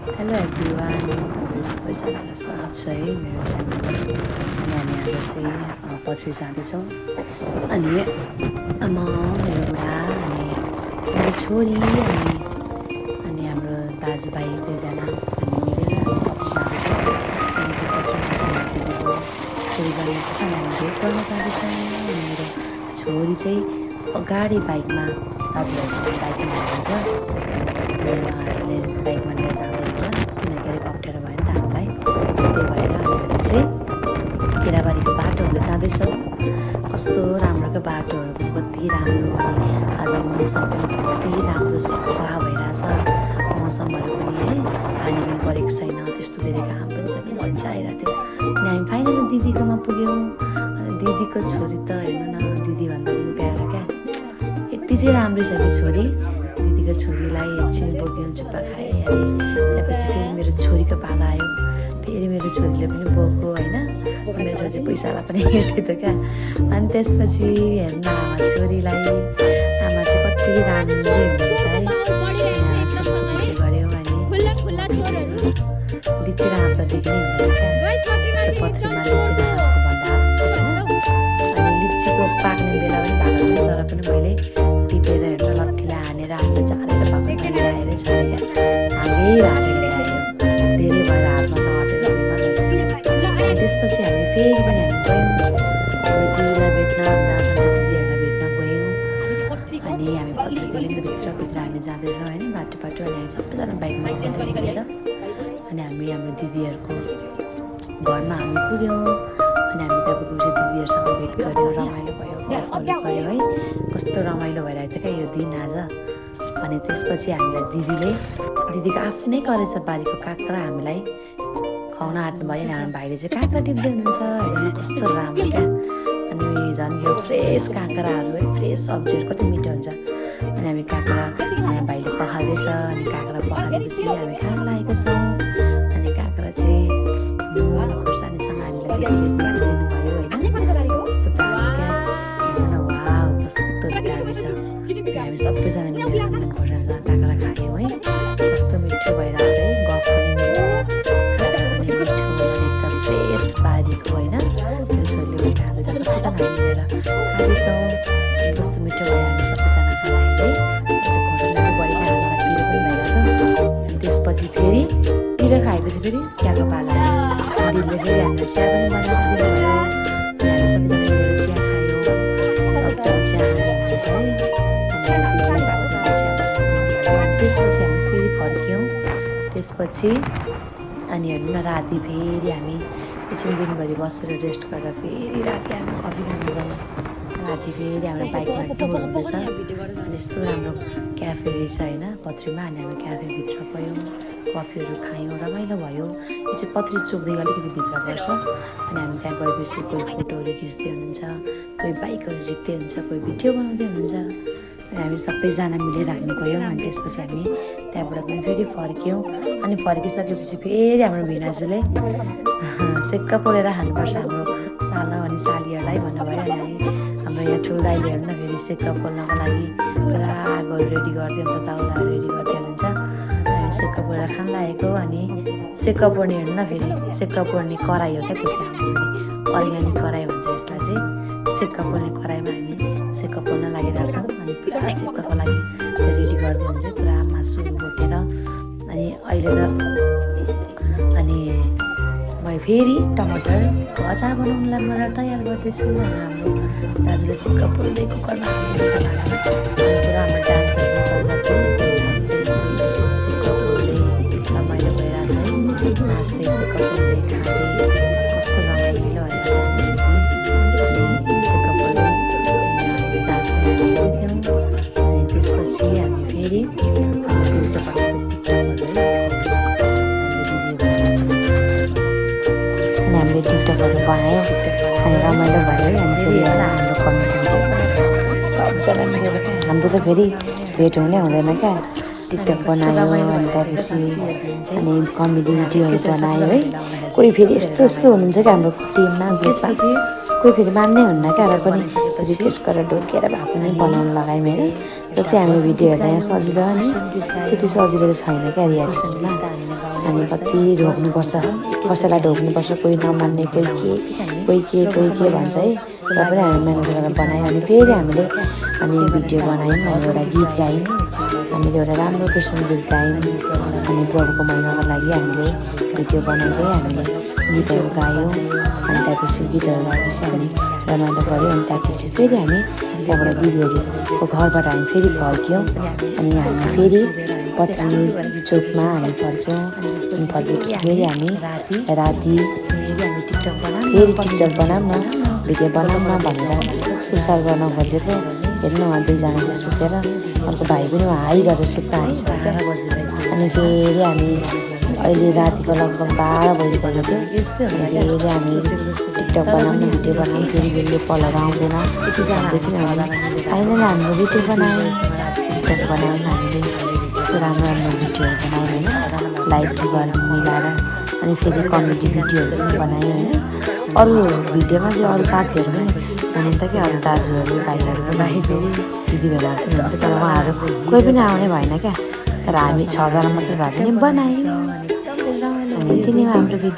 Hello everyone, तपाईँहरू सबैजनालाई स्वागत छ है मेरो च्यानलमा। अनि हामी आज चाहिँ पथरी जाँदैछौँ। अनि म मेरो बुढा अनि मेरो छोरी अनि हाम्रो दाजुभाइ दुईजना हामी मिलेर हामी पथरी जाँदैछौँ। अनि त्यो पथरीमा चाहिँ हाम्रो दिदीको छोरी जन्मेको छ। हामी भेट गर्न जाँदैछौँ। अनि मेरो छोरी चाहिँ अगाडि बाइकमा दाजुभाइसँग बाइकमा हुनुहुन्छ। अनि उहाँहरूले बाइकमा लिएर जाँदै हुन्छ किनकि अलिक अप्ठ्यारो भयो नि त हामीलाई। सो त्यही भएर अनि हामी चाहिँ केराबारीको बाटोहरू जाँदैछौँ। कस्तो राम्रोको बाटोहरू पनि कति राम्रो। अनि आज मौसम पनि कति राम्रो सफा भइरहेछ। मौसमहरू पनि है, पानी पनि परेको छैन, त्यस्तो धेरै घाम पनि छैन, मजा आइरहेको थियो। अनि हामी फाइनली दिदीकोमा पुग्यौँ। अनि दिदीको छोरी त हेर्नु न, दिदीभन्दा पनि प्यारो क्या, यति चाहिँ राम्रै छ कि छोरी। दिदीको छोरीलाई एकछिन बोक्यौँ, चुप्पा खाएँ। अनि त्यसपछि फेरि मेरो छोरीको पाला आयो, फेरि मेरो छोरीले पनि बोक्यो होइन। मेरो छोरी चाहिँ पैसालाई पनि हेर्थ्यो त क्या। अनि त्यसपछि हेर्नु आमा छोरीलाई, आमा चाहिँ कति राम्रो हुनुहुन्छ है। छोरीको बिहे गऱ्यो अनि लिची राम त देख्नै हुँदैन क्या, त्यो पथरीमा लिची रामको भण्डार हुन्छ होइन। अनि लिचीको पाक्ने बेला पनि भएको थियो, तर पनि मैले टिपेर हेर्नु लट्ठीलाई हानेर हातमा चारेर पाक्नु ल्याएर छाडेँ क्या। हागै भाँचेर ल्यायो, धेरै भएर हातमा नअटेर अनि त्यसपछि हामी फेरि पनि हामी गयौँ दिदीलाई भेट्न, दिदीहरूलाई भेट्न गयौँ। अनि हामी पथरीदेखि भित्र हामी जाँदैछौँ होइन, बाटो अनि हामी सबैजना बाइकमा लिएर। अनि हामी हाम्रो दिदीहरूको घरमा हामी पुग्यौँ। अनि हामी त्यहाँ पुगेपछि दिदीहरूसँग भेट गऱ्यौँ, रमाइलो भयो, गफहरू गऱ्यौँ है। कस्तो रमाइलो भइरहेको थियो क्या यो दिन आज। अनि त्यसपछि हामीलाई दिदीको आफ्नै करेछ बारीको काँक्रा हामीलाई खुवाउन आँट्नु भयो। नि हाम्रो भाइले चाहिँ काँक्रा टिप्दै हुनुहुन्छ होइन, कस्तो राम्रो क्या। अनि झन् यो फ्रेस काँक्राहरू है, फ्रेस सब्जीहरू कति मिठो हुन्छ। अनि हामी काँक्रा भाइले पखाल्दैछ। अनि काँक्रा पखालेपछि हामी खान लागेको छौँ। अनि काँक्रा चाहिँ नुन खुर्सानीसँग हामीलाई दिदीले दिनुभयो होइन। कस्तो दामी क्या, हेर्नु न, वाउ कस्तो दामी छ। हामी सबैजना मिलेर नुन खुर्सानीसँग काँक्रा खायौँ है। कस्तो मिठो भइरहेको छ है, गफ पनि मिठो, खाजा पनि मिठो, एकदम फ्रेस बारीको होइन। मेरो छोरीले पनि खाँदैछ, सबैजना हामी मिलेर खाँदैछौँ। अनि कस्तो मिठो भयो, हामी सबैजना खाँदाखेरि खुर्सानी पनि बढी खाएर मलाई पिरो पनि भइरहेको थियो। अनि त्यसपछि फेरि पिरो खाएपछि फेरि चियाको पाला आयो। दिदीले फेरि हामीलाई चिया पनि बनाएर दिनुभयो। अनि हामी सबैजना मिलेर चिया खायौँ, सबजना चिया खाने हुन्छ है। अनि दिदीले बाबुजनले चिया बनाएर दिनुभयो। त्यसपछि हामी फेरि फर्क्यौँ। त्यसपछि अनि हेर्नु न, राति फेरि हामी एकछिन दिनभरि बसेर रेस्ट गरेर फेरि राति हामी कफी खानु गयौँ। राति फेरि हाम्रो बाइकमा टुर हुँदैछ। अनि यस्तो राम्रो क्याफे रहेछ होइन पथरीमा। अनि हामी क्याफेभित्र गयौँ, कफीहरू खायौँ, रमाइलो भयो। यो चाहिँ पथरी चोकदेखि अलिकति भित्र पर्छ। अनि हामी त्यहाँ गएपछि कोही फोटोहरू खिच्दै हुनुहुन्छ, कोही बाइकहरू झिक्दै हुन्छ, कोही भिडियो बनाउँदै हुनुहुन्छ। अनि हामी सबैजना मिलेर हामी गयौँ। अनि त्यसपछि हामी त्यहाँबाट पनि फेरि फर्क्यौँ। अनि फर्किसकेपछि फेरि हाम्रो भिनाजुले सेक्क पोलेर खानुपर्छ हाम्रो साला अनि सालीहरूलाई भन्नुभयो। अनि हाम्रो यहाँ ठुलो दाइले हेर्नु न, फेरि सेक्क पोल्नको लागि पुरा आगोहरू रेडी गरिदियो हुन्छ, दाउराहरू रेडी गरिदियो हुन्छ। हामी सेक्क पोलेर खान लागेको। अनि सेक्क पोर्ने हेर्नु न, फेरि सेक्क पोर्ने कराई हो क्या त्यो चाहिँ। हाम्रो फेरि अर्ग्यानिक कराई भन्छ यसलाई चाहिँ। सेक्क पोल्ने कराईमा हामी सेक्क पोल्न लागिरहेछौँ। अनि पुरा सेक्कको लागि रेडी गरिदियो हुन्छ, पुरा मासुहरू भोटेर। अनि अहिले त अनि म फेरि टमाटरको अचार बनाउनुलाई म तयार गर्दैछु। अनि हाम्रो दाजुले सिक्क पोल्दै कुकरमा हालिदिन्छ भाँडामा। अनि पुरा हाम्रो डान्सहरू पनि चलिरहेको थियो, नाच्दै सिक्क पोल्दै रमाइलो भइरहेको थियो है। नाच्दै सिक्क पोल्दै खाँदै कस्तो रमाइलो भइरहेको थियो। अनि सिक्क पोल्दै डान्स पनि हालिदिएको थियौँ। अनि त्यसपछि हामी फेरि हाम्रो दिउँसो पकाएको हामीले टिकटकहरू बनायौँ। अनि रमाइलो भयो। अनि फेरि हाम्रो कमेडी सबजना मिलेर हाम्रो त फेरि भेट हुने हुँदैन क्या, टिकटक बनायो। अनि त्यसपछि अनि कमेडी भिडियोहरू बनायो है। कोही फेरि यस्तो हुनुहुन्छ क्या हाम्रो टिममा, ग्रुपमा कोही फेरि मान्नै हुन्न क्या र पनि रिक्वेस्ट गरेर ढोकेर भए पनि बनाउन लगायौँ होइन जति हामीले भिडियो हेर्दा यहाँ सजिलो हो नि त्यति सजिलो चाहिँ छैन क्या रियालिटीमा हामी कति ढोक्नुपर्छ कसैलाई ढोक्नुपर्छ कोही नमान्ने कोही के भन्छ है र पनि हामी म्यानेज गरेर बनायौँ अनि फेरि हामीले अनि भिडियो बनायौँ अनि एउटा गीत गायौँ हामीले एउटा राम्रो कृष्ण गीत गायौँ अनि प्रभुको महिनाको लागि हामीले भिडियो बनाउँदै हामीले गीतहरू गायौँ अनि त्यसपछि गीतहरू गाएपछि हामी रमाइलो गऱ्यौँ अनि त्यसपछि फेरि हामी त्यहाँबाट दिदीहरूको घरबाट हामी फेरि फर्क्यौँ अनि हामी फेरि पत्नी चोकमा हामी फर्क्यौँ अनि फर्केपछि फेरि हामी राति फेरि टिकटक बनाऊँ न भिडियो बनाऊँ न भनेर सुसार गर्न खोजेको हेर्नु दुईजना चाहिँ सुतेर अर्को भाइ पनि हाई गरेर सुत्न आइसक्यो अनि फेरि हामी अहिले रातिको लगभग 12 बजिसकेको थियो अनि फेरि हामी टिकटक बनाउनु भिडियो बनाउनु फेरि बेलुकी पलहरू आउँदैन फाइनल हामीले भिडियो बनायौँ टिकटक बनायौँ हामीले यस्तो राम्रो राम्रो भिडियोहरू बनायौँ होइन लाइट गरेर मिलाएर अनि फेरि कमेडी भिडियोहरू पनि बनायौँ होइन अरू भिडियोमा चाहिँ अरू साथीहरू पनि हुनुहुन्थ्यो कि अरू दाजुहरू भाइहरू पनि फेरि दिदीबहिनीहरू पनि हुन्थ्यो तर उहाँहरू कोही पनि आउने भएन क्या तर हामी 6 जना मात्रै भए पनि बनायौँ अनि यति नै हाम्रो भिडियो